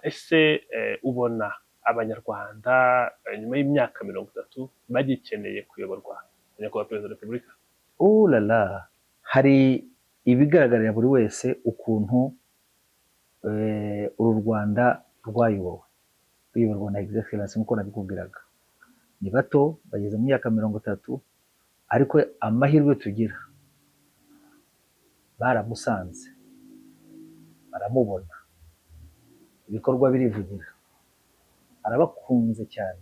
Ese ubona Abanyarwanda nyuma y'imyaka 30 bagikeneye kuyoborwa na Nyakubahwa Perezida wa Repubulika? Oh la la, hari ibigaragarira buri wese ukuntu uru Rwanda rwayobowe, ruyoborwa na His Excellency nk'uko nabikubwiraga. Ni bato, bageze mu myaka 30, ariko amahirwe tugira baramusanze, baramubona, ibikorwa birivugira, arabakunze cyane,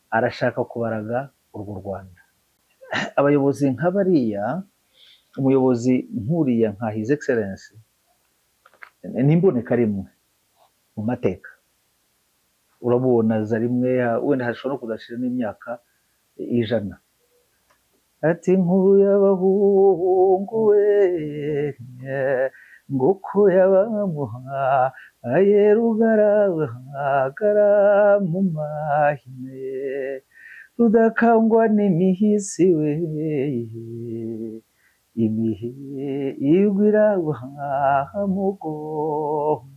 arashaka kubaraga urwo Rwanda. Abayobozi nka bariya, umuyobozi nk'uriya nka His Excellency, ni imboneka rimwe mu mateka. Uramubona aza rimwe, wenda hashobora no kuzashira n'imyaka 100. Ati inkuru y'abahungu we, nguko yabamuhaye rugaragara mu mahine, rudakangwa n'imihisi we, imihi igwira mugombe.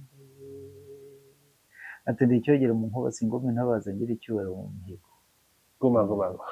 Ati ndi icyogere mu nkuba, singomwe ntabaza, ngira icyubahiro mu mihigo. Guma guma guma.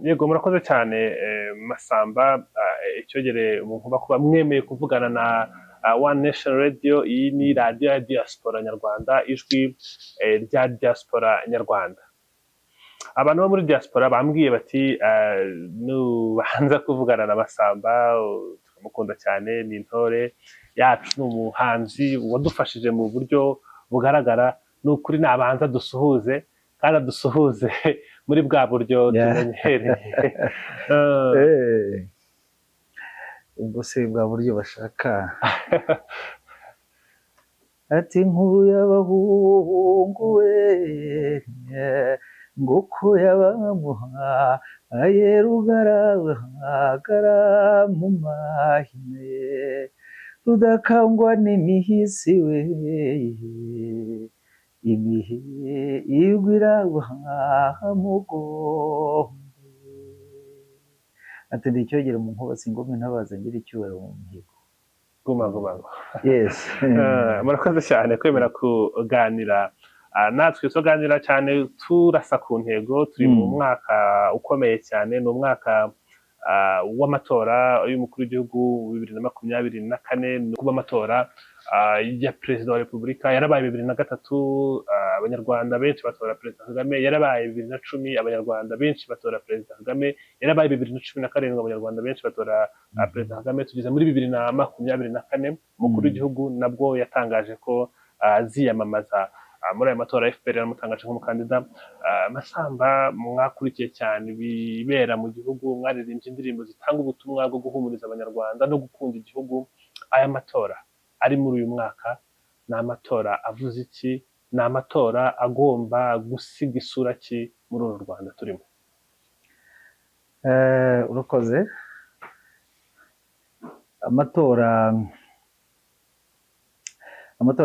Yego, murakoze cyane Masamba, icyogere mu nkuba, kuba mwemeye kuvugana na One Nation Radio. Iyi ni radiyo ya diaspora nyarwanda, ijwi rya diaspora nyarwanda. Abantu bo muri diaspora bambwiye bati nubanza kuvugana na Masamba, turamukunda cyane, ni intore yacu, ni umuhanzi wadufashije mu buryo bugaragara, ni ukuri nabanza dusuhuze, kandi adusuhuze muri bwa buryo tumenyereye. Ubwo se bwa buryo bashaka. Ati inkuru y'abahungu we, nguko yabamuhaye rugaragara mu mahine, rudakangwa n'imihisi we, imihi igwira mugombe. Ati ndi icyogere mu nkuba, singomwe ntabaza, ngira icyubahiro mu mihigo. Guma guma guma. Yes. Murakoze cyane kwemera kuganira natwe. Tuganira cyane turasa ku ntego, turi mu mwaka ukomeye cyane, ni umwaka w'amatora y'umukuru w'igihugu 2024, ni kuba amatora ya Perezida wa Repubulika. Yarabaye 2003, Abanyarwanda benshi batora Perezida Kagame. Yarabaye 2010, Abanyarwanda benshi batora Perezida Kagame. Yarabaye 2017, Abanyarwanda benshi batora Perezida Kagame. Tugeze muri 2024, umukuru w'igihugu nabwo yatangaje ko aziyamamaza muri aya matora. FPR yaramutangaje nk'umukandida. Masamba, mwakurikiye cyane ibibera mu gihugu, mwaririmbye indirimbo zitanga ubutumwa bwo guhumuriza Abanyarwanda no gukunda igihugu. Aya matora ari muri uyu mwaka ni amatora avuze iki? Ni amatora agomba gusiga isura ki muri uru Rwanda turimo? Urakoze. Amatora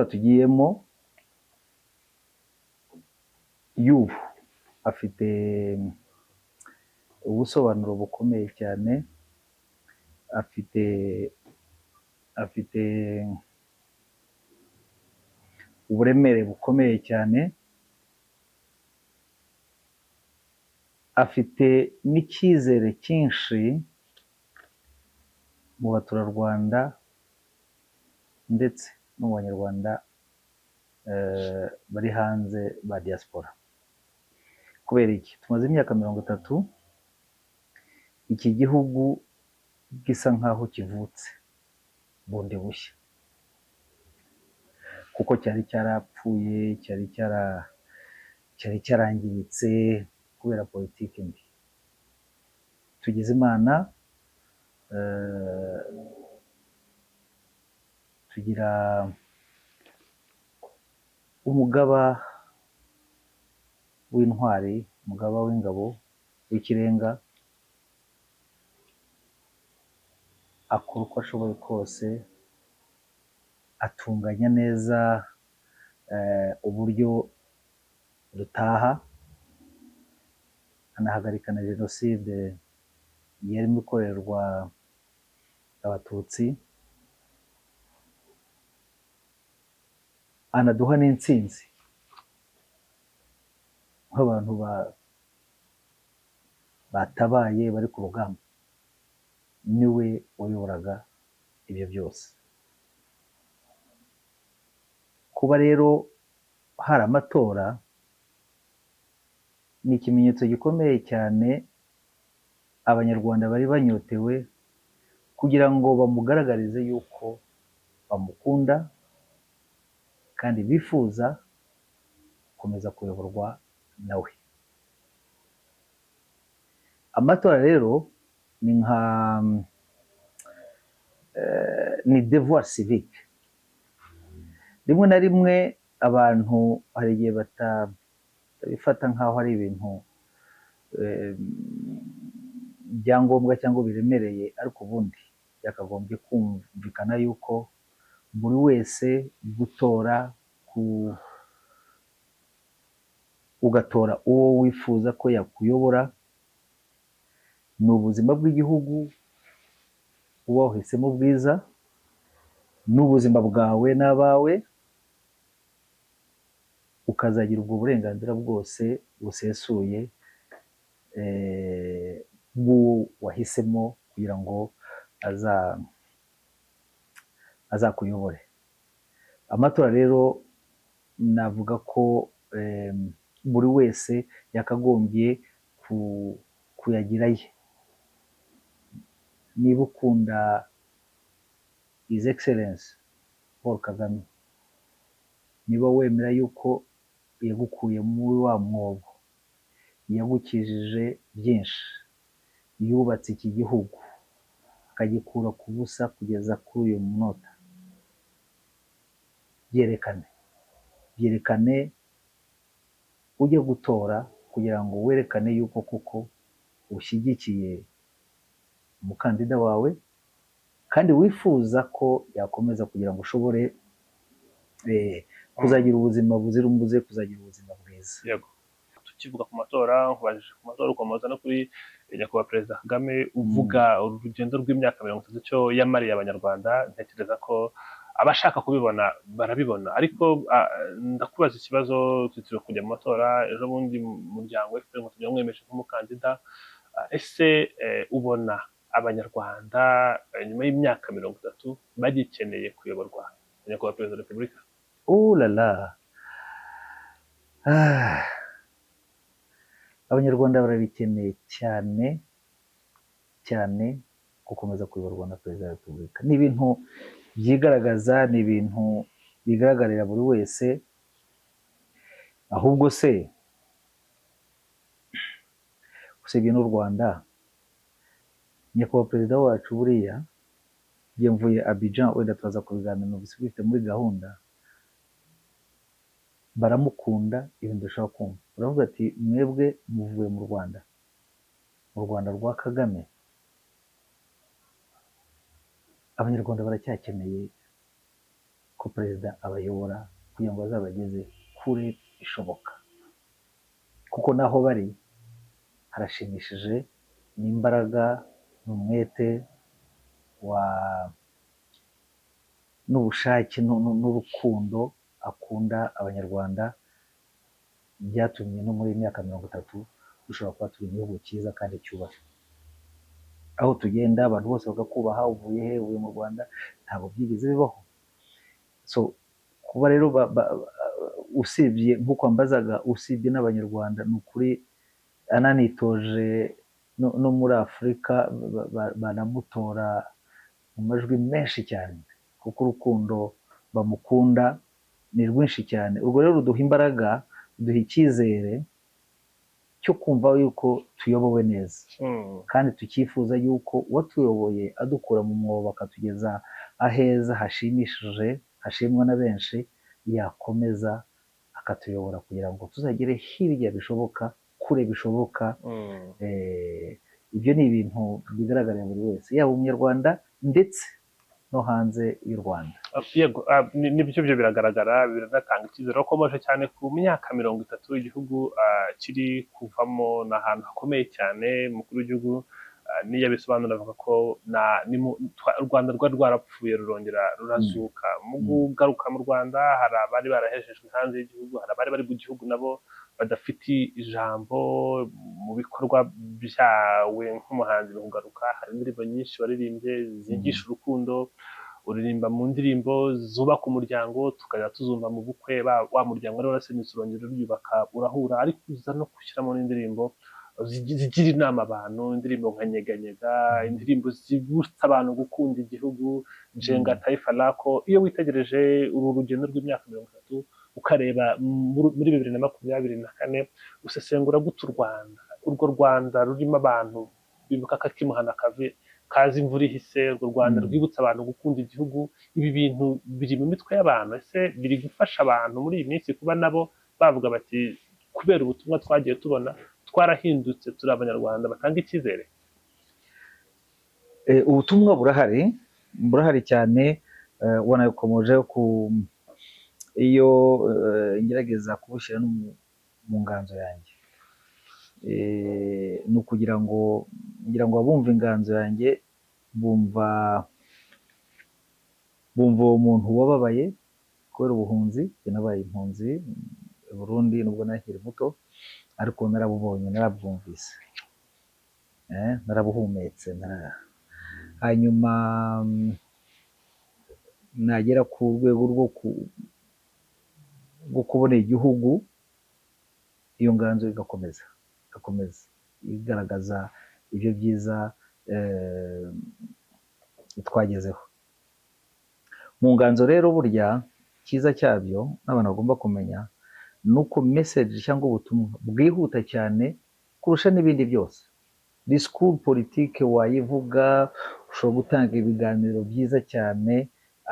tugiyemo y'ubu afite ubusobanuro bukomeye cyane, afite uburemere bukomeye cyane, afite n'icyizere cyinshi mu baturarwanda ndetse no mu banyarwanda bari hanze ba diaspora. Kubera iki? Tumaze imyaka 30 iki gihugu gisa nkaho kivutse bundi bushya, kuko cyari cyarapfuye, cyari cyarangiritse kubera politiki mbi. Tugize Imana, Tugira umugaba w'intwari, umugaba w'ingabo w'ikirenga, akora uko ashoboye kose, atunganya neza uburyo dutaha, anahagarika na jenoside yarimo ikorerwa Abatutsi, anaduha n'intsinzi nk'abantu batabaye bari ku rugamba. Niwe wayoboraga ibyo byose. Kuba rero hari amatora ni ikimenyetso gikomeye cyane Abanyarwanda bari banyotewe kugira ngo bamugaragarize yuko bamukunda kandi bifuza gukomeza kuyoborwa nawe. Amatora rero ni nka ni devoir civique. Rimwe na rimwe abantu hari igihe batabifata nk'aho ari ibintu byangombwa cyangwa biremereye, ariko ubundi byakagombye kumvikana yuko buri wese gutora ugatora uwo wifuza ko yakuyobora ni ubuzima bw'igihugu uba wahisemo bwiza, n'ubuzima bwawe n'abawe, ukazagira ubwo burenganzira bwose busesuye bw'uwo wahisemo kugira ngo azakuyobore. Amatora rero navuga ko buri wese yakagombye kuyagira ye. Niba ukunda His Excellence Paul Kagame, niba wemera yuko yagukuye muri wa mwobo, yagukijije byinshi, yubatse iki gihugu akagikura ku busa kugeza kuri uyu munota, byerekane ujye gutora kugira ngo werekane yuko kuko ushyigikiye umukandida wawe kandi wifuza ko yakomeza kugira ngo ushobore kuzagira ubuzima buzira umuze, kuzagira ubuzima bwiza. Yego. Tukivuga ku matora, nkubajije ku matora ukomoza no kuri nyakubahwa Perezida Kagame uvuga urugendo rw'imyaka 30 cyo yamariye Abanyarwanda. Ntekereza ko abashaka kubibona barabibona, ariko ndakubaza ikibazo tutiriwe kujya mu matora. Ejo bundi umuryango FPR Inkotanyi wamwemeje nk'umukandida. Ese ubona Abanyarwanda nyuma y'imyaka 30 bagikeneye kuyoborwa na nyakubahwa Perezida wa Repubulika? Oh la la. Abanyarwanda barabikeneye cyane cyane gukomeza kuyoborwa na Perezida wa Repubulika. Ni ibintu byigaragaza, ni ibintu bigaragarira buri wese. Ahubwo se usibye n'u Rwanda, nyakubahwa Perezida wacu buriya njye mvuye Abidjan, wenda turaza kubiganira bifite muri gahunda, baramukunda ibintu dushobora kumva. Baravuga ati mwebwe muvuye mu Rwanda, mu Rwanda rwa Kagame. Abanyarwanda baracyakeneye ko Perezida abayobora kugira ngo azabageze kure ishoboka, kuko naho bari harashimishije, n'imbaraga n'umwete wa n'ubushake n'urukundo akunda Abanyarwanda byatumye no muri iyi myaka 30 dushobora kuba turi igihugu cyiza kandi cyubashywe. Aho tugenda abantu bose bakakubaha, uvuye he, uvuye mu Rwanda, ntabwo byigeze bibaho. So kuba rero usibye nk'uko wambazaga, usibye n'Abanyarwanda, ni ukuri ananitoje no muri Afurika banamutora mu majwi menshi cyane, kuko urukundo bamukunda ni rwinshi cyane. Urwo rero ruduha imbaraga, ruduha icyizere cyo kumva yuko tuyobowe neza, kandi tukifuza yuko uwatuyoboye adukura mu mwobo akatugeza aheza hashimishije, hashimwa na benshi, yakomeza akatuyobora kugira ngo tuzagere hirya bishoboka, kure bishoboka. Ibyo ni ibintu bigaragarira buri wese, yaba umunyarwanda ndetse no hanze y'u Rwanda. Yego, nibyo byo biragaragara, biranatanga icyizere. Wakomoje cyane ku myaka 30 igihugu kiri kuvamo, ni ahantu hakomeye cyane. Umukuru w'igihugu niyo abisobanura avuga ko u Rwanda rwari rwarapfuye rurongera rurazuka. Mu kugaruka mu Rwanda hari abari barahejejwe hanze y'igihugu, hari abari bari mu gihugu nabo badafite ijambo mu bikorwa byawe nk'umuhanzi. Mu kugaruka hari indirimbo nyinshi waririmbye zigisha urukundo, uririmba mu ndirimbo zubaka umuryango, tukajya tuzumva mu bukwe, wa muryango wari warasenyutse urongera uriyubaka urahura, ariko uza no gushyiramo n'indirimbo zigira inama abantu, indirimbo nka Nyeganyega, indirimbo zibutsa abantu gukunda igihugu, Jenga Taifa Lako. Iyo witegereje uru rugendo rw'imyaka 30 ukareba muri 2024, usesengura gute u Rwanda, urwo Rwanda rurimo abantu bibuka ko akimuhana kave kaza imvura ihise, urwo Rwanda rwibutsa abantu gukunda igihugu? Ibi bintu biri mu mitwe y'abantu, ese biri gufasha abantu muri iyi minsi kuba nabo bavuga bati kubera ubutumwa twagiye tubona twarahindutse, turi abanyarwanda batanga icyizere? Ubutumwa burahari, burahari cyane. Wanakomoje ku iyo ngerageza kubushyira no mu nganzo yanjye, ni ukugira ngo ngira ngo abumva inganzo yanjye bumva uwo muntu wababaye kubera ubuhunzi. Njye nabaye impunzi i Burundi nubwo nari nkiri muto, ariko narabubonye, narabwumvise, narabuhumetse, hanyuma nagera ku rwego rwo kubona igihugu, iyo nganzo igakomeza igaragaza ibyo byiza twagezeho. Mu nganzo rero burya cyiza cyabyo n'abantu bagomba kumenya ni uko message cyangwa ubutumwa bwihuta cyane kurusha n'ibindi byose. Discours politique wayivuga, ushobora gutanga ibiganiro byiza cyane,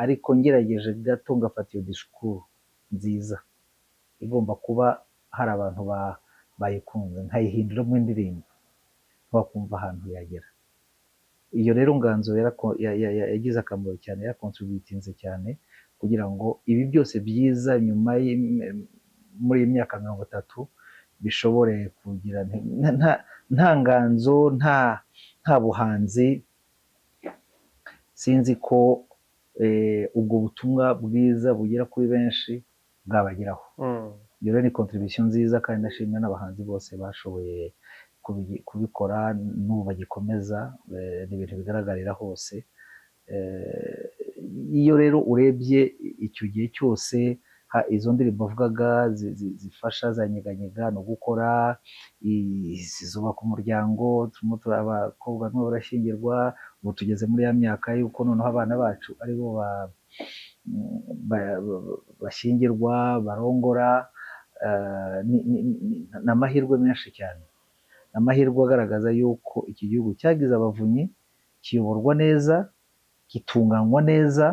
ariko ngerageje gato ngafata iyo discours nziza igomba kuba hari abantu bayikunze, nkayihinduramo indirimbo, bakumva ahantu yagera. Iyo rero nganzo yagize akamaro cyane, yarakontributinze cyane kugira ngo ibi byose byiza nyuma muri iyi myaka 30 bishobore kugira. Nta nganzo, nta buhanzi, sinzi ko ubwo butumwa bwiza bugera kuri benshi bwabageraho. Iyo rero ni contribution nziza, kandi ndashimira n'abahanzi bose bashoboye kubikora n'ubu bagikomeza. Ni ibintu bigaragarira hose. Iyo rero urebye icyo gihe cyose, izo ndirimbo avugaga zifasha za Nyeganyega no gukora, zubaka umuryango, turimo abakobwa barimo barashyingirwa, ubu tugeze muri ya myaka y'uko noneho abana bacu aribo bashyingirwa, barongora. Ni amahirwe menshi cyane, amahirwe agaragaza yuko iki gihugu cyagize abavunyi, kiyoborwa neza, gitunganywa neza,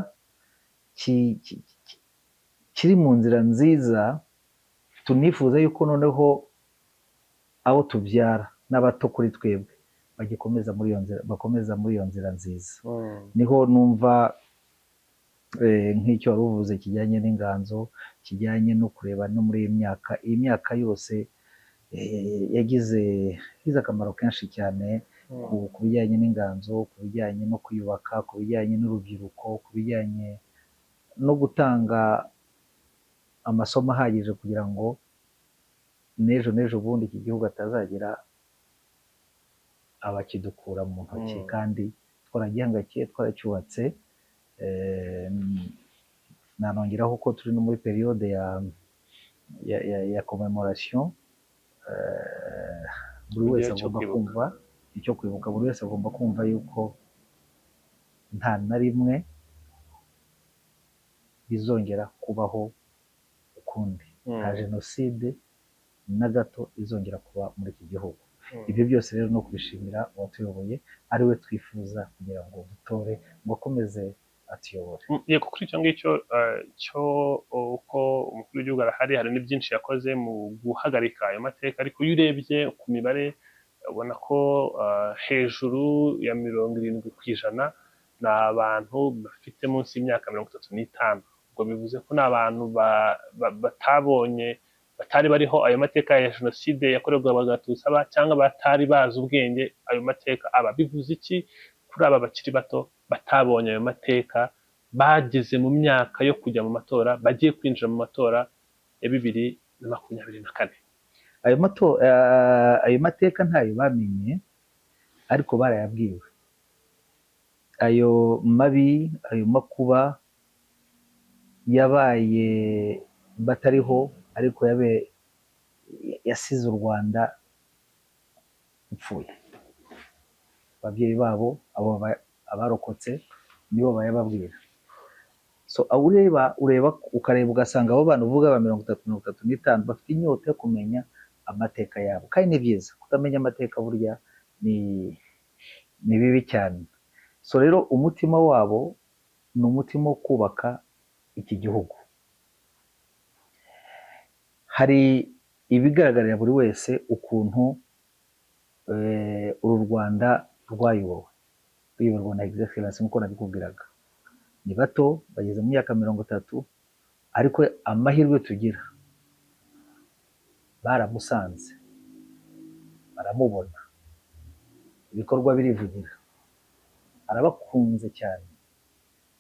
kiri mu nzira nziza. Tunifuza yuko noneho abo tubyara n'abato kuri twebwe bagikomeza muri iyo nzira, bakomeza muri iyo nzira nziza. Niho numva nk'icyo wari uvuze kijyanye n'inganzo, kijyanye no kureba no muri iyi myaka yose, yagize akamaro kenshi cyane ku bijyanye n'inganzo, ku bijyanye no kwiyubaka, ku bijyanye n'urubyiruko, ku bijyanye no gutanga amasomo ahagije kugira ngo n'ejo n'ejo bundi iki gihugu atazagira abakidukura mu ntoki, kandi twaragihangakiye, twaracyubatse. Nanongeraho ko turi no muri periyode ya commemoration. Buri wese agomba kumva icyo kwibuka, buri wese agomba kumva yuko nta na rimwe bizongera kubaho ukundi, nta jenoside na gato izongera kuba muri iki gihugu. Ibyo byose rero no kubishimira uwatuyoboye, ari we twifuza kugira ngo dutore ngo akomeze atuyobore. Yego, kuri icyo ngicyo cyo uko umukuru w'igihugu arahari, hari n'ibyinshi yakoze mu guhagarika ayo mateka, ariko iyo urebye ku mibare ubona ko hejuru ya 70% ni abantu bafite munsi y'imyaka 35. Ubwo bivuze ko ni abantu batabonye, batari bariho ayo mateka ya jenoside yakorerwaga Abatutsi aba, cyangwa batari bazi ubwenge ayo mateka aba. Bivuze iki kuri aba bakiri bato batabonye ayo mateka, bageze mu myaka yo kujya mu matora, bagiye kwinjira mu matora ya 2024? Ayo mateka ntayo bamenye, ariko barayabwiwe. Ayo mabi, ayo makuba yabaye batariho, ariko yasize u Rwanda rupfuye. Ababyeyi babo, abo abarokotse, nibo bayababwira. So aho ureba ukareba ugasanga abo bana uvuga ba 30, 35 bafite inyota yo kumenya amateka yabo, kandi ni byiza. Kutamenya amateka burya ni bibi cyane. So rero umutima wabo ni umutima wo kubaka iki gihugu. Hari ibigaragarira buri wese ukuntu uru Rwanda rwayobowe, ruyoborwa na His Excellency, nk'uko nabikubwiraga. Ni bato, bageze mu myaka 30, ariko amahirwe tugira, baramusanze, baramubona, ibikorwa birivugira. Arabakunze cyane,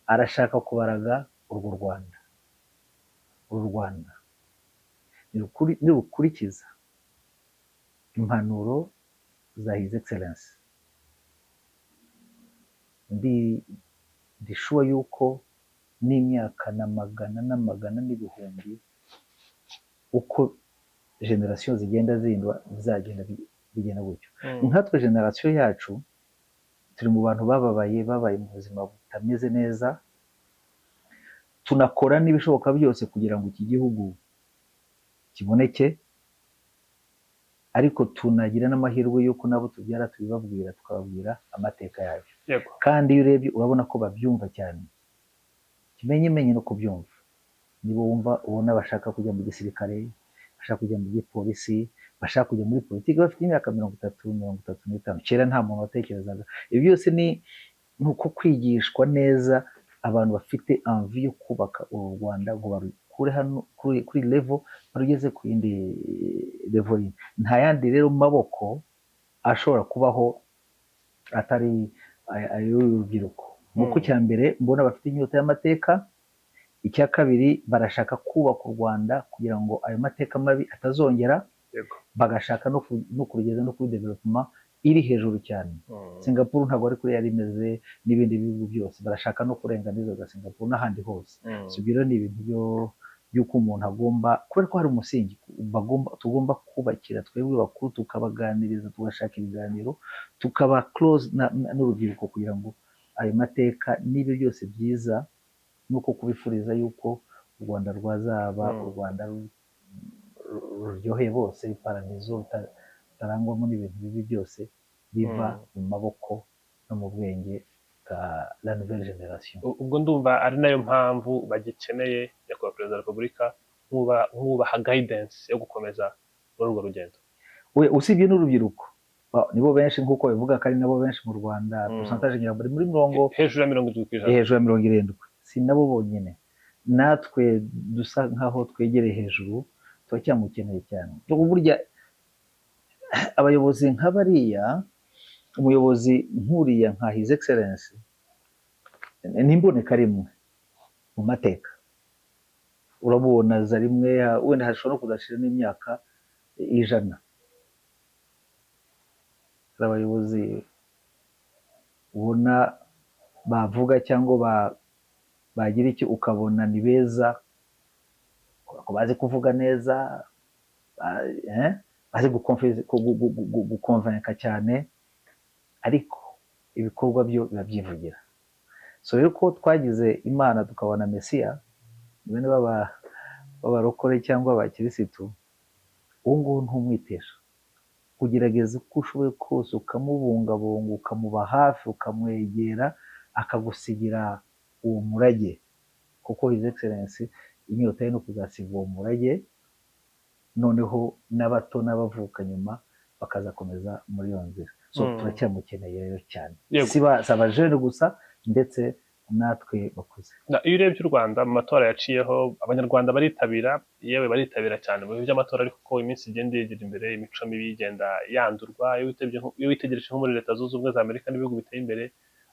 arashaka kubaraga urwo Rwanda. Uru Rwanda nirukurikiza impanuro za His Excellence, ndi sure yuko n'imyaka na magana n'amagana n'ibihumbi, uko génération zigenda zindwa, bizagenda bigenda gutyo. Nkatwe génération yacu turi mu bantu bababaye, babaye mu buzima butameze neza. Tunakora n'ibishoboka byose kugira ngo iki gihugu kiboneke, ariko tunagira n'amahirwe y'uko nabo tubyara tubibabwira, tukababwira amateka yabyo. Kandi iyo urebye urabona ko babyumva cyane, kimenyimenyi no kubyumva. Nibo wumva ubona bashaka kujya mu gisirikare, bashaka kujya mu gipolisi, bashaka kujya muri politiki, bafite imyaka 30, 35. Kera nta muntu watekerezaga. Ibi byose ni uko kwigishwa neza, abantu bafite envie yo kubaka uru Rwanda ngo barukure hano kuri level barugeze ku yindi level yindi. Nta yandi rero maboko ashobora kubaho atari ay'urubyiruko. Nuko icya mbere mbona bafite inyota y'amateka, icya kabiri barashaka kubaka u Rwanda kugira ngo ayo mateka mabi atazongera, bagashaka no kurugeza no kuri développement iri hejuru cyane. Singapore ntabwo ari kuri yari imeze, n'ibindi bihugu byose barashaka no kurenga n'izo za Singapore n'ahandi hose. So ibyo rero ni ibintu byo by'uko umuntu agomba, kubera ko hari umusingi tugomba kubakira twebwe bakuru, tukabaganiriza, tugashaka ibiganiro, tukaba close n'urubyiruko kugira ngo ayo mateka n'ibyo byose byiza, nuko kubifuriza yuko u Rwanda rwazaba u Rwanda ruryoheye bose, paradizo rutarangwamo n'ibintu bibi byose, biva mu maboko no mu bwenge bwa la nouvelle génération. Ubwo ndumva ari nayo mpamvu bagikeneye nyakubahwa Perezida wa Repubulika nk'ubaha guidance yo gukomeza muri urwo rugendo. We, usibye n'urubyiruko, nibo benshi nk'uko bivuga ko ari nabo benshi mu Rwanda, pourcentage ngira ngo bari muri mirongo Hejuru ya 70%. Hejuru ya 70. Si nabo bonyine, natwe dusa nkaho twegereye hejuru turacyamukeneye cyane. Burya abayobozi nka bariya, umuyobozi nk'uriya nka His Excellence, ni imboneka rimwe mu mateka. Uramubona aza rimwe, wenda hashobora no kuzashira n'imyaka 100. Hari abayobozi ubona bavuga cyangwa bagira icyo, ukabona ni beza ko bazi kuvuga neza, bazi gukonvenka cyane, ariko ibikorwa byo biba byivugira. So rero ko twagize Imana tukabona Mesiya, bene b'abarokore cyangwa abakirisitu, uwo nguwo ntumwitesha. Ugerageza uko ushoboye kose ukamubungabunga, ukamuba hafi, ukamwegera, akagusigira uwo murage, kuko His Excellence inyota ye no kuzasiga uwo murage, noneho n'abato n'abavuka nyuma bakazakomeza muri iyo nzira. So turacyamukeneye rero cyane, si abajene gusa, ndetse natwe bakuze. Iyo urebye u Rwanda mu matora yaciyeho, Abanyarwanda baritabira, yewe baritabira cyane mu bihe by'amatora, ariko uko iminsi igenda yegera imbere, imico mibi igenda yandurwa. Iyo witegereje nko muri Leta Zunze Ubumwe za Amerika n'ibihugu biteye imbere,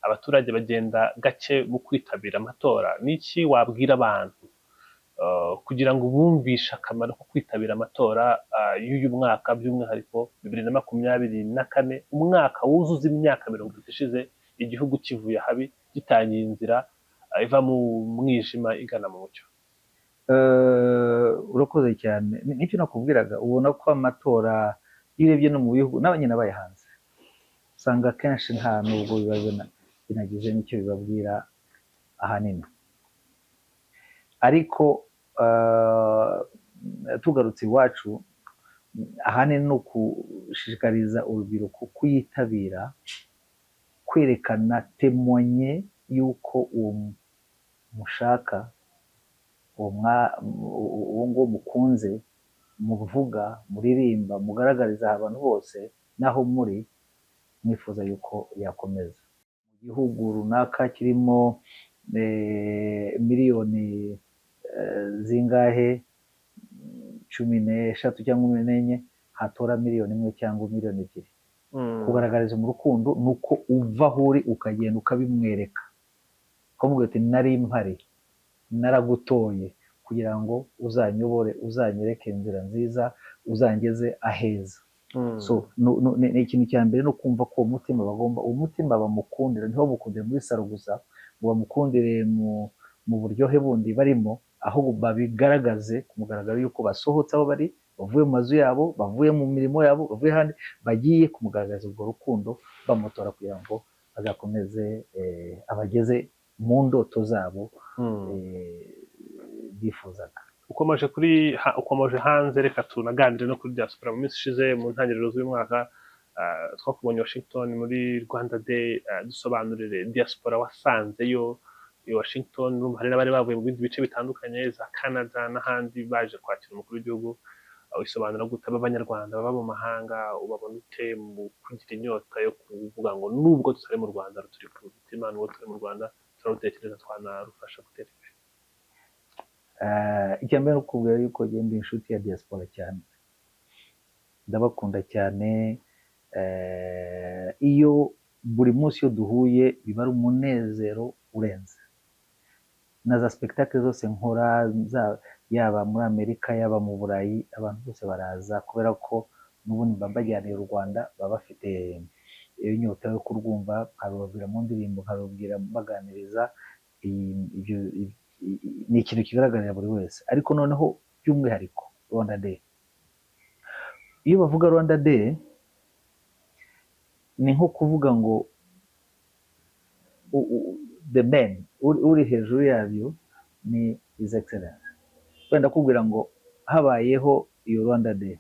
abaturage bagenda gake mu kwitabira amatora. Ni iki wabwira abantu kugira ngo bumvishe akamaro ko kwitabira amatora y'uyu mwaka, by'umwihariko 2024, umwaka wuzuza imyaka 30 ishize igihugu kivuye ahabi, gitangiye inzira iva mu mwijima igana mu mucyo? Urakoze cyane. Nicyo nakubwiraga, ubona ko amatora, iyo urebye no mu bihugu n'abanyine abaye hanze, usanga akenshi nta nubwo biba binagize n'icyo bibabwira ahanini. Ariko tugarutse iwacu, ahanini ni ukushishikariza urubyiruko kuyitabira, kwerekana, témoigner y'uko uwo mushaka, uwo nguwo mukunze, muvuga, muririmba, mugaragariza abantu bose n'aho muri mwifuza yuko yakomeza. Mu gihugu runaka kirimo miliyoni zingahe, 13 cyangwa 14, hatora miliyoni 1 cyangwa miliyoni 2. Kugaragariza mu rukundo ni uko uva aho uri ukagenda ukabimwereka, ukamubwira uti: "Nari mpari, naragutoye kugira ngo uzanyobore, uzanyereke inzira nziza, uzangeze aheza." So ni ikintu cya mbere no kumva ko uwo mutima bagomba, uwo mutima bamukundira, ntibamukundire muri salo gusa, ngo bamukundire mu buryohe bundi barimo, ahubwo babigaragaze ku mugaragaro yuko basohotse aho bari, bavuye mu mazu yabo, bavuye mu mirimo yabo, bavuye ahandi, bagiye kumugaragaza urwo rukundo bamutora kugira ngo azakomeze abageze mu ndoto zabo bifuzaga. Ukomeje hanze, reka tunaganire no kuri diaspora. Mu minsi ishize, mu ntangiriro z'uyu mwaka, twakubonye Washington muri Rwanda Day. Dusobanurire diaspora wasanzeyo i Washington. Urumva hari n'abari bavuye mu bindi bice bitandukanye, za Canada n'ahandi, baje kwakira umukuru w'igihugu. Wisobanura gute aba Banyarwanda baba mu mahanga? Ubabona ute mu kugira inyota yo kuvuga ngo nubwo tutari mu Rwanda, turi ku mutima, nubwo turi mu Rwanda turarutekereza, twanarufasha gutera imbere? Icya mbere ni ukubwira yuko njye ndi inshuti ya diaspora cyane, ndabakunda cyane. Iyo buri munsi iyo duhuye biba ari umunezero urenze. Na za spectacle zose nkora, yaba muri Amerika, yaba mu Burayi, abantu bose baraza, kubera ko n'ubundi mba mbajyaniye u Rwanda, baba bafite iyo nyota yo kurwumva, nkababwira mu ndirimbo, nkababwira baganiriza. Ibyo ni ikintu kigaragarira buri wese. Ariko noneho by'umwihariko Rwanda Day, iyo bavuga Rwanda Day ni nko kuvuga ngo the man uri hejuru yabyo ni His Excellence. Wenda kubwira ngo habayeho iyo Rwanda Day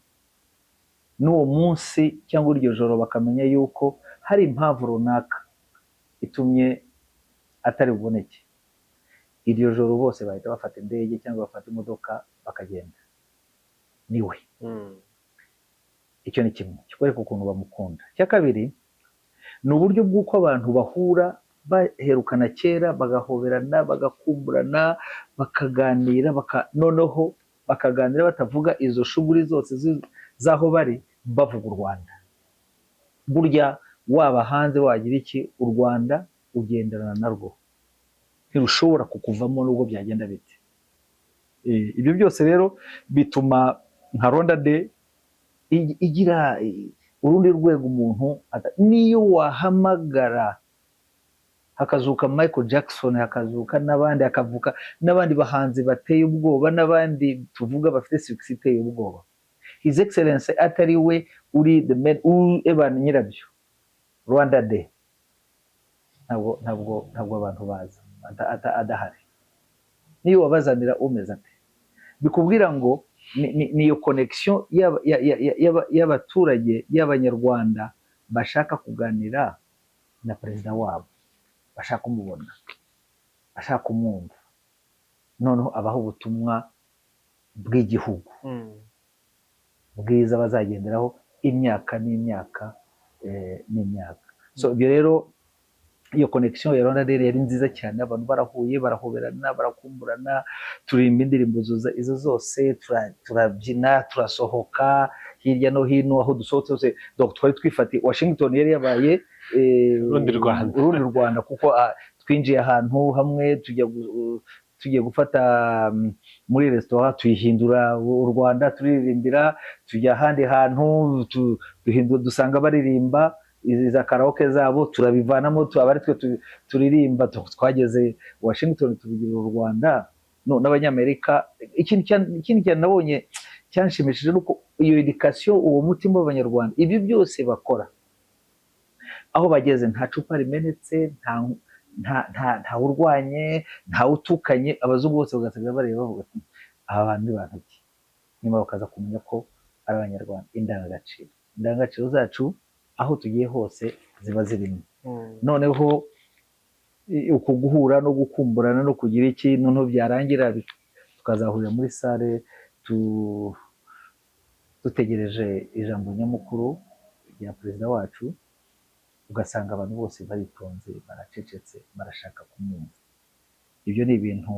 n'uwo munsi cyangwa iryo joro, bakamenya yuko hari impamvu runaka itumye atari buboneke, iryo joro bose bahita bafata indege cyangwa bafata imodoka bakagenda niwe. Icyo ni kimwe kikwereka ukuntu bamukunda. Icya kabiri ni uburyo bw'uko abantu bahura baherukana kera, bagahoberana, bagakumburana, bakaganira, noneho bakaganira batavuga izo shuguri zose z'aho bari, bavuga u Rwanda. Burya waba hanze wagira iki, u Rwanda ugenderana narwo, ntirushobora kukuvamo nubwo byagenda bite. Ibyo byose rero bituma nka Rwanda Day igira urundi rwego umuntu niyo wahamagara hakazuka Michael Jackson, hakazuka n'abandi, hakavuka n'abandi bahanzi bateye ubwoba, n'abandi tuvuga bafite success iteye ubwoba, His Excellence atari we uri the man Evan nyirabyo Rwanda Day, ntabwo abantu baza adahari. Niyo wabazanira umeze ate, bikubwira ngo ni iyo connection y'abaturage, y'Abanyarwanda bashaka kuganira na perezida wabo, bashaka kumubona. ashaka kumwumva, noneho abaha ubutumwa bw'igihugu bwiza bazagenderaho imyaka n'imyaka n'imyaka. So ibyo rero, iyo connection ya Rwanda Day yari nziza cyane. Abantu barahuye, barahoberana, barakumburana, turirimba indirimbo izo zose, turabyina, turasohoka hirya no hino. Aho dusohotse hose, donc twari twifatiye Washington yari yabaye Urundi Rwanda. Urundi Rwanda, kuko twinjiye ahantu hamwe, tujya tugiye gufata muri resitora, tuyihindura u Rwanda, turirimbira. Tujya ahandi hantu, duhindura, dusanga baririmba izi za karaoke zabo, turabivanamo, aba ari twe turirimba. Twageze Washington tubigira u Rwanda. No n'Abanyamerika, ikindi cyane nabonye cyanshimishije ni uko iyo education, uwo mutima w'Abanyarwanda, ibyo byose bakora, aho bageze nta cupa rimenetse, nta urwanye, nta utukanye. Abazungu bose bagasigara bareba bavuga ati: "Aba bantu ni bantu ki?" Nyuma bakaza kumenya ko ari Abanyarwanda. Indangagaciro zacu aho tugiye hose ziba zirimo. Noneho uku guhura no gukumburana no kugira iki, noneho byarangira tukazahurira muri salle dutegereje ijambo nyamukuru rya perezida wacu, ugasanga abantu bose baritonze, baracecetse, barashaka kumwumva. Ibyo ni ibintu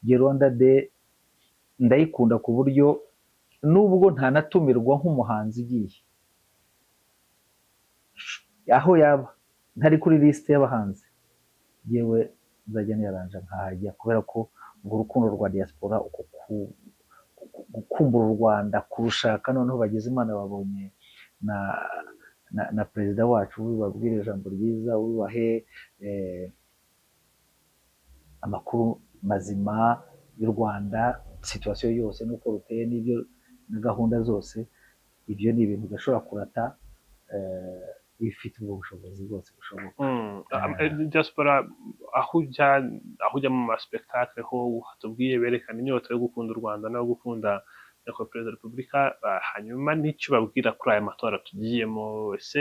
njye Rwanda Day ndayikunda, ku buryo nubwo ntanatumirwa nk'umuhanzi ugiye, aho yaba ntari kuri lisite y'abahanzi, yewe nzajya niyaranja nkahajya, kubera ko urwo rukundo rwa diaspora, uko gukumbura u Rwanda, kurushaka, noneho bagize Imana babonye na perezida wacu ubabwira ijambo ryiza, ubahe amakuru mazima y'u Rwanda, situation yose n'uko ruteye n'ibyo na gahunda zose. Ibyo ni ibintu udashobora kurata iyo ufite ubwo bushobozi bwose bushoboka. Diaspora, aho ujya mu ma spectacle ho tubwiye berekana inyota yo gukunda u Rwanda no gukunda nyakubahwa Perezida wa Repubulika. Hanyuma n'icyo babwira kuri aya matora tugiyemo, ese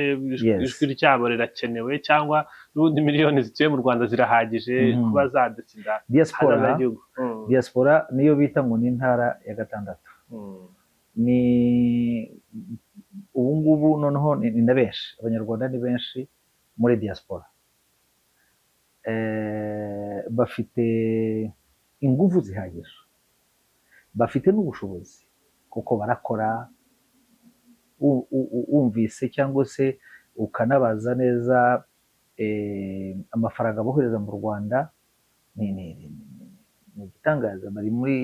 ijwi ryabo rirakenewe, cyangwa n'ubundi miliyoni zituye mu Rwanda zirahagije kuba zadesida Diaspora, hazaza h'igihugu? Diaspora niyo bita ngo ni intara ya gatandatu. Ni ubu ngubu noneho ni na benshi, Abanyarwanda ni benshi muri diaspora. Bafite ingufu zihagije, bafite n'ubushobozi kuko barakora. Wumvise cyangwa se ukanabaza neza, amafaranga bohereza mu Rwanda ni igitangaza. Bari muri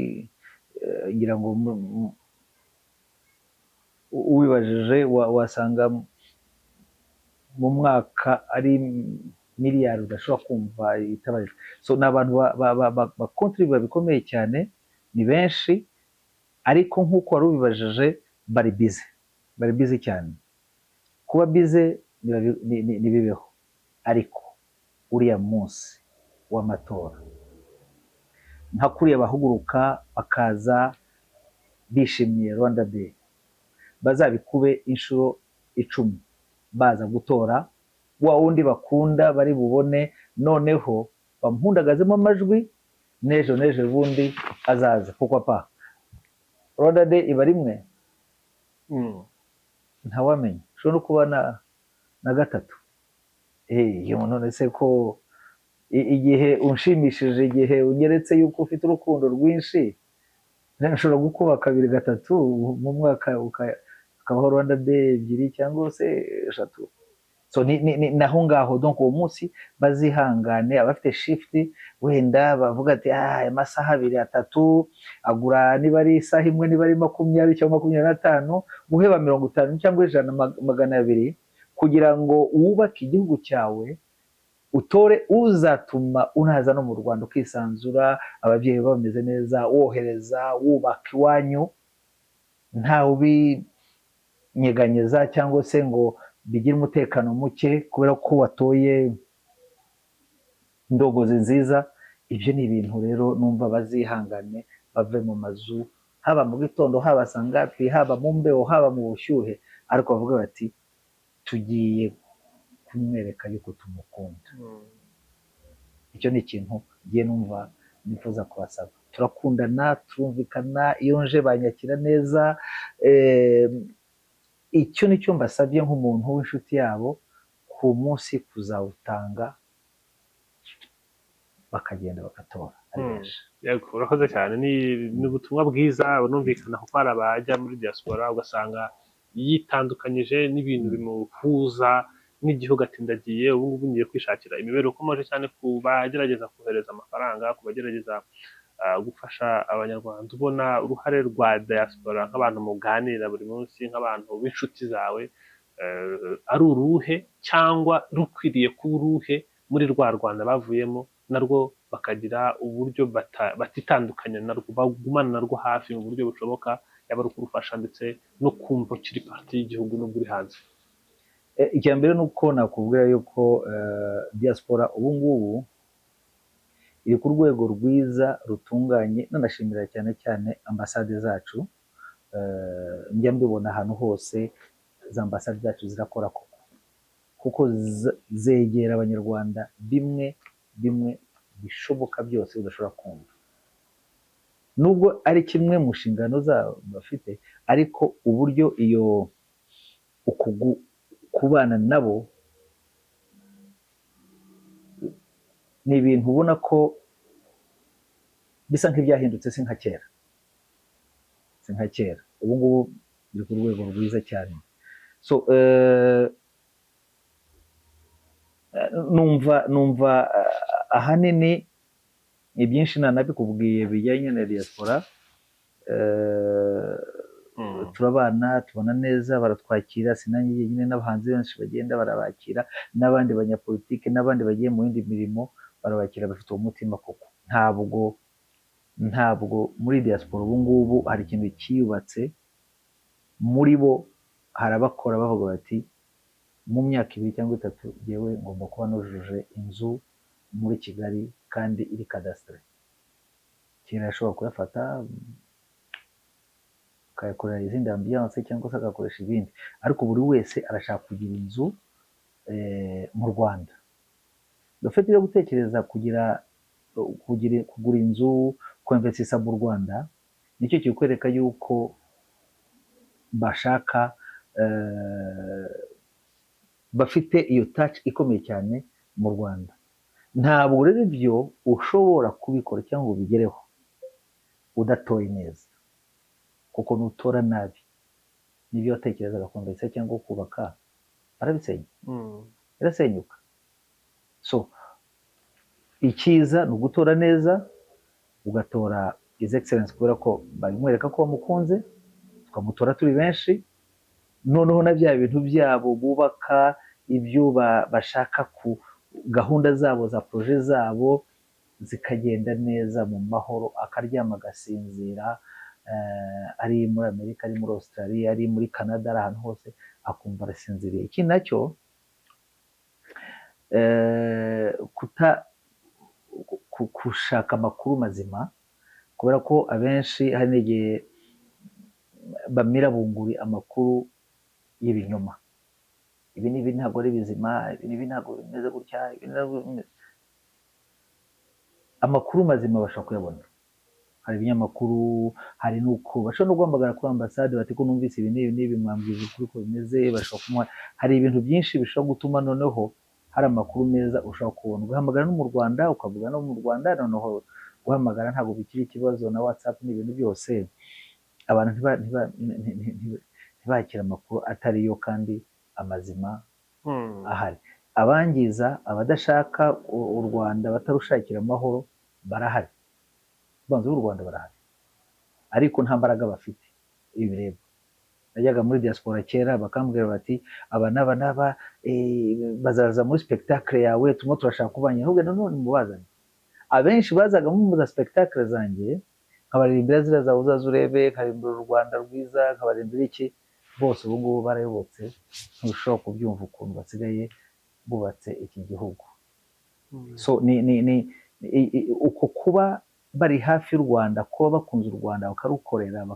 ngira ngo ubibajije wasanga mu mwaka ari miliyari udashobora kumva itabarika. So ni abantu bakontribuwa bikomeye cyane, ni benshi. Ariko nk'uko wari ubibajije, bari busy, bari busy cyane. Kuba busy ntibibeho, ariko uriya munsi w'amatora, nka kuriya bahaguruka bakaza bishimiye Rwanda Day, bazabikube inshuro 10 baza gutora wa wundi bakunda bari bubone, noneho bamuhundagazemo amajwi, n'ejo n'ejo bundi azaza. Kuko pa Rwanda Day iba rimwe, ntawamenya, ushobora no kuba na gatatu. Iyo none se ko igihe unshimishije, igihe unyeretse yuko ufite urukundo rwinshi, nshobora gukuba kabiri, gatatu mu mwaka, ukabaho Rwanda Day ebyiri cyangwa se eshatu. So ni naho ngaho. Donc uwo munsi bazihangane, abafite shift wenda bavuga ati: "Ah, aya masaha abiri, atatu agura, niba ari isaha imwe, niba ari 20 cyangwa 25, guheba 50 cyangwa 100, 200, kugira ngo wubake igihugu cyawe, utore uzatuma unaza no mu Rwanda ukisanzura, ababyeyi bameze neza, wohereza, wubaka iwanyu, ntawe ubinyeganyeza cyangwa se ngo bigire umutekano muke kubera ko watoye indongozi nziza." Ibyo ni ibintu rero numva bazihangane, bave mu mazu, haba mu gitondo, haba sangapi, haba mu mbeho, haba mu bushyuhe, ariko bavuga bati: "Tugiye kumwereka yuko tumukunda." Icyo ni ikintu Ngiye numva nifuza kubasaba. Turakundana, turumvikana, iyo nje banyakira neza. Icyo nicyo mbasabye nk'umuntu w'inshuti yabo, ku munsi kuzawutanga bakagenda bagatora ari benshi. Yego, urakoze cyane. Ni ubutumwa bwiza bunumvikana, kuko hari abajya muri diaspora ugasanga yitandukanyije n'ibintu bimuhuza n'igihugu, ati ndagiye ubu ngubu ngiye kwishakira imibereho. Ukomeje cyane ku bagerageza kohereza amafaranga, ku bagerageza gufasha Abanyarwanda. Ubona uruhare rwa diaspora nk'abantu muganira buri munsi, nk'abantu b'inshuti zawe, ari uruhe cyangwa rukwiriye kuba uruhe muri rwa Rwanda bavuyemo, narwo bakagira uburyo batitandukanya narwo, bagumana narwo hafi mu buryo bushoboka, yaba ari ukurufasha ndetse no kumva ukiri partie y'igihugu n'ubwo uri hanze? Icya mbere ni uko nakubwira yuko diaspora ubu ngubu iri ku rwego rwiza rutunganye. Nanashimira cyane cyane ambasade zacu. Njya mbibona ahantu hose, za ambasade zacu zirakora koko, kuko zegera Abanyarwanda bimwe bimwe bishoboka byose udashobora kumva, nubwo ari kimwe mu nshingano zabo bafite, ariko uburyo iyo kubana nabo ni ibintu ubona ko bisa nk'ibyahindutse. Si nka kera, si nka kera. Ubu ngubu biri ku rwego rwiza cyane. So numva ahanini ibyinshi nanabikubwiye bijyanye na diaspora. Turabana, tubona neza, baratwakira. Sinanjye jyenyine, n'abahanzi benshi bagenda barabakira, n'abandi banyapolitike, n'abandi bagiye mu yindi mirimo barabakira, bafite uwo mutima koko. Ntabwo muri diaspora ubu ngubu hari ikintu cyiyubatse muri bo. Hari abakora bavuga bati mu myaka 2 cyangwa 3 yewe ngomba kuba nujuje inzu muri Kigali kandi iri cadastre. Kera yashobora kuyafata akayakorera izindi ambiance cyangwa se agakoresha ibindi, ariko buri wese arashaka kugira inzu mu Rwanda. Dufite yo gutekereza kugira kugura inzu, kwinvestisa mu Rwanda, nicyo kikwereka yuko bashaka, bafite iyo touch ikomeye cyane mu Rwanda. Ntabwo rero ibyo ushobora kubikora cyangwa ngo ubigereho udatoye neza, kuko nutora nabi n'ibyo watekerezaga kwinvestisa cyangwa kubaka barabisenya, birasenyuka. So icyiza ni ugutora neza, ugatora His Excellence, kubera ko babimwereka ko bamukunze, tukamutora turi benshi. Noneho na bya bintu byabo bubaka, ibyo bashaka ku gahunda zabo za projet zabo zikagenda neza mu mahoro, akaryama agasinzira, ari muri Amerika, ari muri Australia, ari muri Canada, ari ahantu hose, akumva arasinziriye. Ikindi nacyo, kuta gushaka amakuru mazima, kubera ko abenshi hari n'igihe bamira bunguri amakuru y'ibinyoma. Ibi n'ibi ntabwo ari bizima, ibi n'ibi ntabwo bimeze gutya, ibi ntabwo bimeze. Amakuru mazima bashobora kuyabona, hari ibinyamakuru, hari n'uko bashobora no guhamagara kuri ambasade bati ko numvise ibi n'ibi n'ibi, mwambwiza ukuri ko bimeze. Bashobora kumuha, hari ibintu byinshi bishobora gutuma noneho hari amakuru meza ushobora kubona. Ugahamagara no mu Rwanda, ukavuga no mu Rwanda. Noneho guhamagara ntabwo bikiri ikibazo, na WhatsApp n'ibintu byose. Abantu ntibakire amakuru atari yo kandi amazima ahari. Abangiza, abadashaka u Rwanda, batarushakira amahoro barahari, abanzi b'u Rwanda barahari, ariko nta mbaraga bafite. Ibi bireba najyaga muri diaspora kera bakambwira bati aba n'aba n'aba bazaza muri spectacle yawe, turimo turashaka kubanya. Ahubwo nanone mubazane. Abenshi bazaga mu za spectacle zanjye, nkabaririmbira ziriya zawe uzaze urebe, nkaririmbira u Rwanda rwiza, nkabaririmbira iki, bose ubu ngubu barayobotse. Ntushobora kubyumva ukuntu basigaye bubatse iki gihugu. So ni uko kuba bari hafi y'u Rwanda, kuba bakunze u Rwanda, bakarukorera,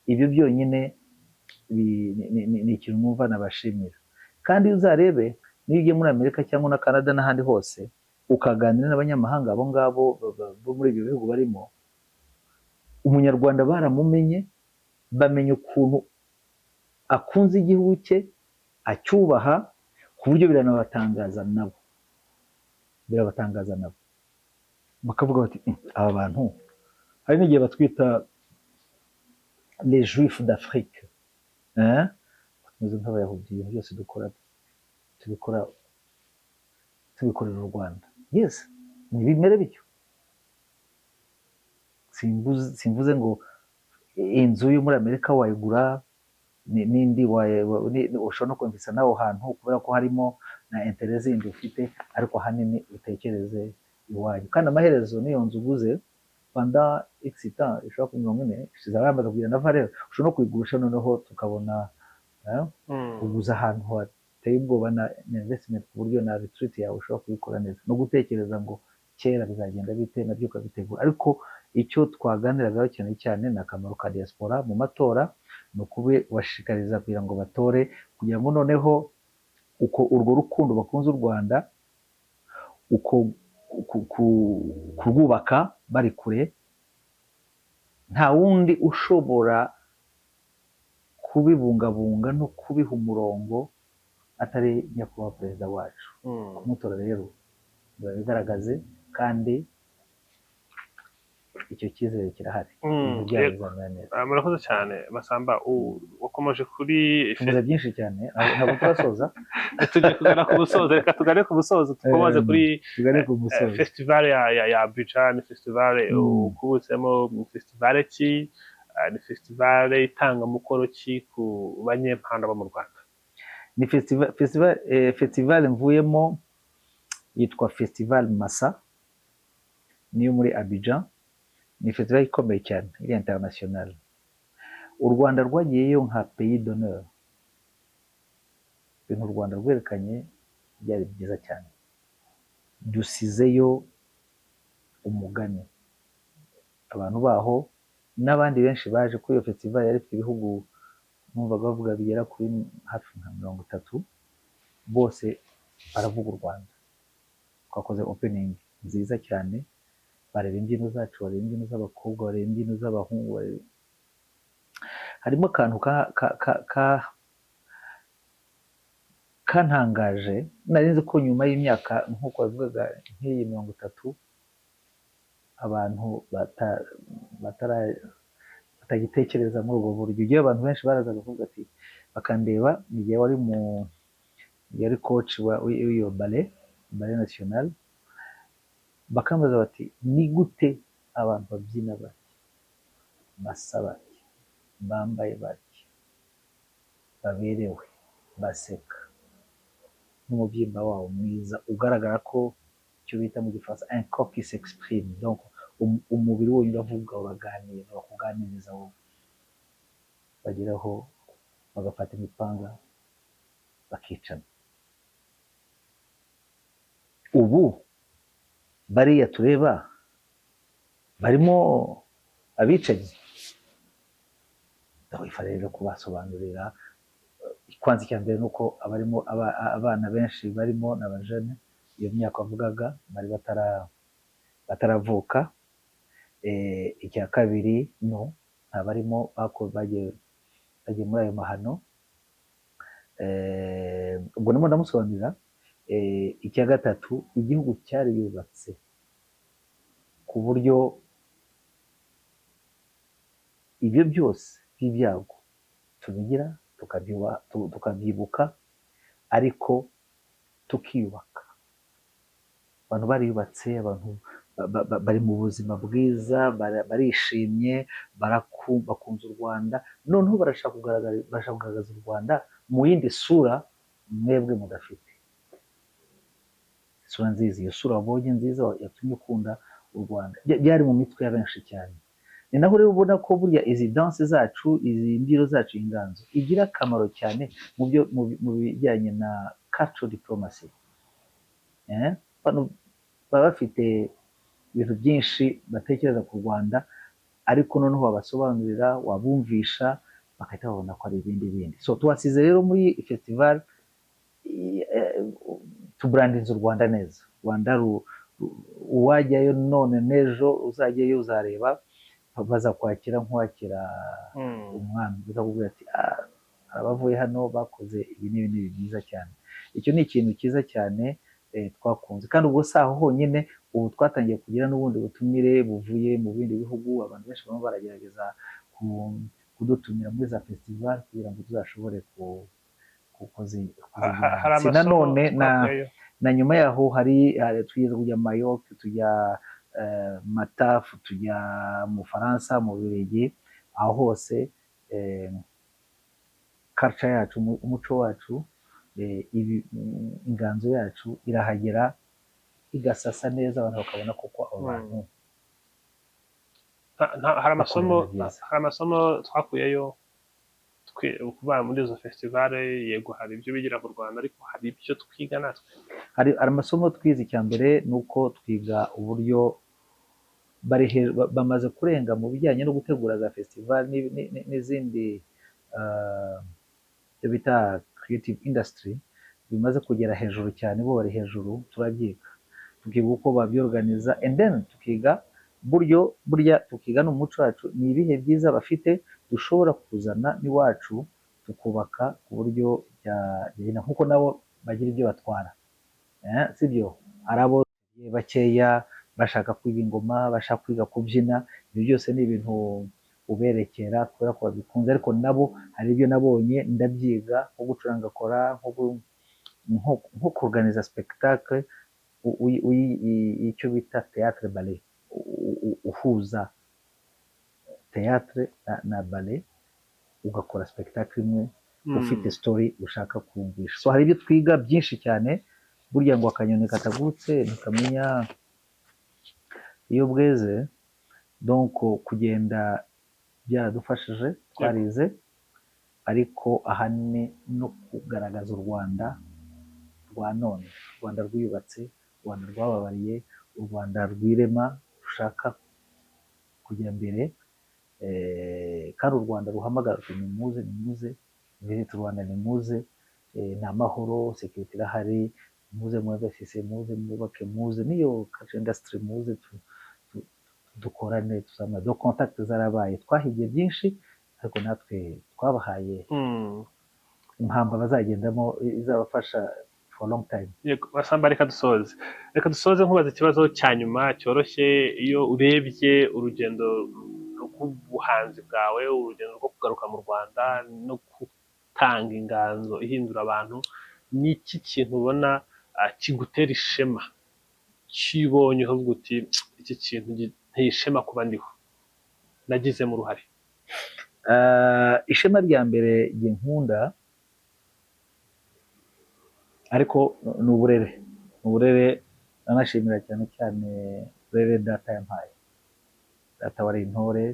ibyo byonyine ni ikintu numva nabashimira. Kandi uzarebe niyo ugiye muri Amerika cyangwa na Canada n'ahandi hose. Ukaganira n'abanyamahanga abo ngabo bo muri ibyo bihugu barimo, Umunyarwanda baramumenye, bamenya ukuntu akunze igihugu cye, acyubaha, ku buryo biranabatangaza nabo, birabatangaza nabo, bakavuga bati: Aba bantu." Hari n'igihe batwita les Juifs d'Afrique, hein? Tumeze nk'Abayahudi, ibintu byose dukora tubikora tubikorera u Rwanda. Yes, ntibimere bityo. Simvuze ngo inzu yo muri Amerika wayigura n'indi ushobora no kwinvestisa n'aho hantu kubera ko harimo na intérêt zindi ufite, ariko ahanini utekereze iwanyu. Kandi amaherezo n'iyo nzu uguze pendant x temps, ishobora kuba 40, izaba yamaze kugira na valeur, ushobora no kuyigurisha, noneho tukabona uguze ahantu hateye ubwoba na investment, ku buryo na retreat yawe ushobora kuyikora neza. No gutekereza ngo kera bizagenda bite, nabyo ukabitegura. Ariko icyo twaganiragaho cyane cyane ni akamaro ka diaspora mu matora, ni ukubashishikariza kugira ngo batore, kugira ngo noneho uko urwo rukundo bakunze u Rwanda, uko kurwubaka bari kure, nta wundi ushobora kubibungabunga no kubiha umurongo atari nyakubahwa perezida wacu. Kumutora rero babigaragaze, kandi icyo cyizere kirahari, ibintu byabo bizamera neza. Ah, murakoze cyane, Masamba. Wakomeje kuri Tuvuze byinshi cyane, ntabwo turasoza. Tugiye kugana ku musozo, reka tugane ku musozo, dukomoze kuri Tugane ku musozo. Festival ya Abidjan. Ni festival ukubutsemo, ni festival ki? Ni festival itanga mukoro ki ku banyempano bo mu Rwanda? Ni festival mvuyemo yitwa Festival Massa, niyo muri Abidjan. Ni festival ikomeye cyane, iri international. U Rwanda rwagiyeyo nka pays d'honneur. Ibintu u Rwanda rwerekanye byari byiza cyane. Dusizeyo umugani. Abantu baho n'abandi benshi baje kuri iyo festival, yari ifite ibihugu numvaga bavuga bigera kuri hafi nka 30, bose baravuga u Rwanda. Twakoze opening nziza cyane, bareba imbyino zacu, bareba imbyino z'abakobwa, bareba imbyino z'abahungu, harimo akantu ka kantangaje. Nari nzi ko nyuma y'imyaka, nk'uko babivugaga, nk'iyi 30, abantu batagitekereza muri ubwo buryo. Igihe abantu benshi barazaga kuvuga ati, bakandeba, igihe wari mu yari coach w'iyo ballet national, bakambaza bati: "Ni gute abantu babyina batya, basa batya, bambaye batya, baberewe, baseka, n'umubyimba wabo mwiza ugaragara ko icyo bita mu Gifaransa un corps qui s'exprime, donc umubiri wonyine uravuga, uraganira, urakuganiriza wowe," bageraho bagafata imipanga bakicana? Ubu bariya tureba barimo abicanyi. Ifa rero kubasobanurira, kwanza icya mbere ni uko abarimo abana benshi barimo n'abajene, iyo myaka wavugaga bari bataravuka. Icya kabiri, no nta barimo bagiye muri ayo mahano. Ubwo ndimo ndamusobanurira. Icya gatatu, igihugu cyariyubatse ku buryo ibyo byose by'ibyago tubigira, tukabyibuka, ariko tukiyubaka. Abantu bariyubatse, abantu bari mu buzima bwiza, barishimye, bakunze u Rwanda. Noneho barashaka kugaragaza u Rwanda mu yindi sura mwebwe mudafite, isura nziza. Iyo sura wabonye nziza yatumye ukunda u Rwanda. Byari mu mitwe ya benshi cyane. Ni naho rero ubona ko burya izi danse zacu, izi mbyino zacu, inganzo igira akamaro cyane mu bijyanye na cultural diplomacy. Bano baba bafite ibintu byinshi batekereza ku Rwanda, ariko noneho wabasobanurira, wabumvisha, bagahita babona ko ari ibindi bindi. So tuhasize rero muri festival, tubrandinze u Rwanda neza. U Rwanda Uwajyayo none n'ejo uzajyayo uzareba bazakwakira nk'uwakira umwami. Bazakubwira ati: "Ah, hari abavuye hano bakoze ibi n'ibi n'ibi byiza cyane." Icyo ni ikintu cyiza cyane twakunze. Kandi ubwo si aho honyine, ubu twatangiye kugira n'ubundi butumire buvuye mu bindi bihugu. Abantu benshi barimo baragerageza kudutumira muri za festival kugira ngo tuzashobore Hari kuzijyana. Si amasomo nanone na twakuyeyo. Na nyuma yaho hari twigeze kujya Mayotte, tujya Matafu, tujya mu Faransa, mu Bubiligi, aho hose culture yacu, umuco wacu, inganzo yacu irahagera igasasa neza, abantu bakabona koko abo bantu Hari amasomo bakora ibintu byiza. Hari amasomo twakuyeyo kuba muri izo festival. Yego, hari ibyo bigira mu Rwanda, ariko hari ibyo twiga natwe. Hari amasomo twize. Icya mbere ni uko twiga uburyo bari bamaze kurenga mu bijyanye no gutegura za festival n'izindi ibyo bita creative industry bimaze kugera hejuru cyane. Bo bari hejuru, turabyiga, tukiga uko babyorganiza, and then tukiga buryo burya tukiga n'umuco wacu, ni ibihe byiza bafite dushobora kuzana n'iwacu, tukubaka ku buryo byagenda nkuko nabo bagira ibyo batwara. Sibyo? Hari abo bakeya bashaka kwiga ingoma, bashaka kwiga kubyina. Ibyo byose ni ibintu uberekera kubera ko babikunze, ariko nabo hari ibyo nabonye ndabyiga, nko gucuranga kora, nko kuorganiza spectacle, icyo bita théâtre ballet, uhuza théâtre na ballet, ugakora spectacle imwe ufite story ushaka kumvisha. So hari ibyo twiga byinshi cyane. Burya ngo akanyoni katagurutse ntikamenya iyo bweze. Donc kugenda byaradufashije, twarize, ariko ahanini no kugaragaza u Rwanda rwa none, u Rwanda rwiyubatse, u Rwanda rwababariye, u Rwanda rwirema rushaka kujya mbere, kandi u Rwanda ruhamagara ruti: "Nimuze, nimuze, Visit Rwanda, nimuze, ni amahoro, sécurité irahari, muze mwinvestisse, muze mwubake, muze n'iyo culture industry, muze dukorane, tuzamura." Do contact zarabaye, twahigiye byinshi, ariko natwe twabahaye impamba bazagendamo izabafasha for long time. Yego, Masamba, reka dusoze nkubaza ikibazo cya nyuma cyoroshye. Iyo urebye urugendo rw'ubuhanzi bwawe, urugendo rwo kugaruka mu Rwanda no gutanga inganzo ihindura abantu, ni iki kintu ubona kigutera ishema, kibonye ukavuga uti: "Iki kintu giteye ishema kuba ndiho, nagizemo uruhare"? Ishema rya mbere jye nkunda ariko ni uburere, ni uburere. Nanashimira cyane cyane uburere data yampaye. Data wari intore,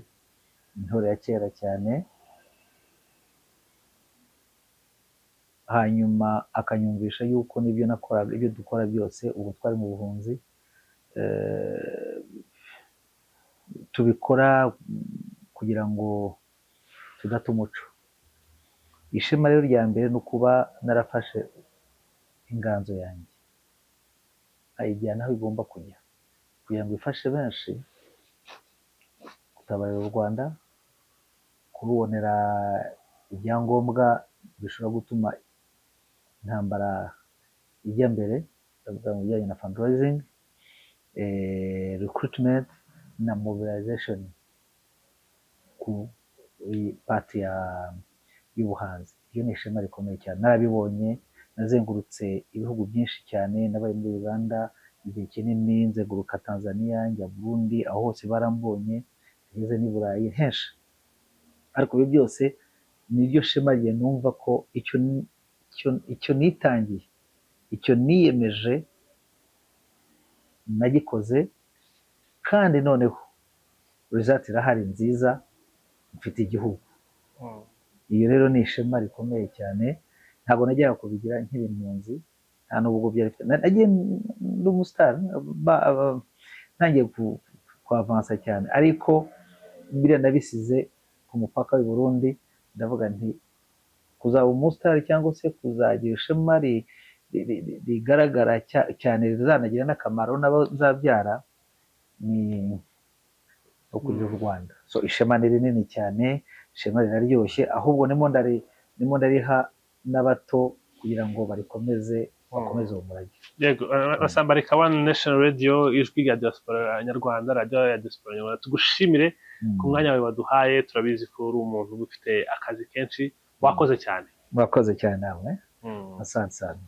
intore ya kera cyane, hanyuma akanyumvisha yuko n'ibyo nakoraga, ibyo dukora byose, ubwo twari mu buhunzi, tubikora kugira ngo tudata umuco. Ishema rero rya mbere ni ukuba narafashe inganzo yanjye nkayijyana aho igomba kujya kugira ngo ifashe benshi gutabarira u Rwanda, kurubonera ibyangombwa bishobora gutuma intambara ijya mbere, ndavuga mu bijyanye na fundraising, recruitment na mobilization ku part y'ubuhanzi. Iryo ni ishema rikomeye cyane. Narabibonye, nazengurutse ibihugu byinshi cyane, nabaye muri Uganda igihe kinini, nzenguruka Tanzania, njya Burundi, aho hose barambonye, ngeze n'i Burayi henshi. Ariko ibi byose niryo shema rye, numva ko icyo nitangiye, icyo niyemeje nagikoze, kandi noneho result irahari nziza, mfite igihugu. Iyo rero ni ishema rikomeye cyane. Ntabwo najyaga kubigira nkiri impunzi, nta n'ubwo byari bifite, nagiye ndi umusitari, ntangiye kwavansa cyane, ariko biriya nabisize ku mupaka w'i Burundi. Ndavuga nti kuzaba umusitari cyangwa se kuzagira ishema rigaragara cyane, rizanagira n'akamaro n'abo nzabyara, ni ukugira u Rwanda. So ishema ni rinini cyane, ishema riraryoshye. Ahubwo ndimo ndariha n'abato kugira ngo barikomeze, bakomeze uwo murage. Yego, Masamba, reka One Nation Radio, ijwi rya diaspora nyarwanda, radiyo ya diaspora nyarwanda, tugushimire ku mwanya wawe waduhaye. Turabizi ko uri umuntu uba ufite akazi kenshi. Wakoze cyane. Murakoze cyane namwe. Asante sana.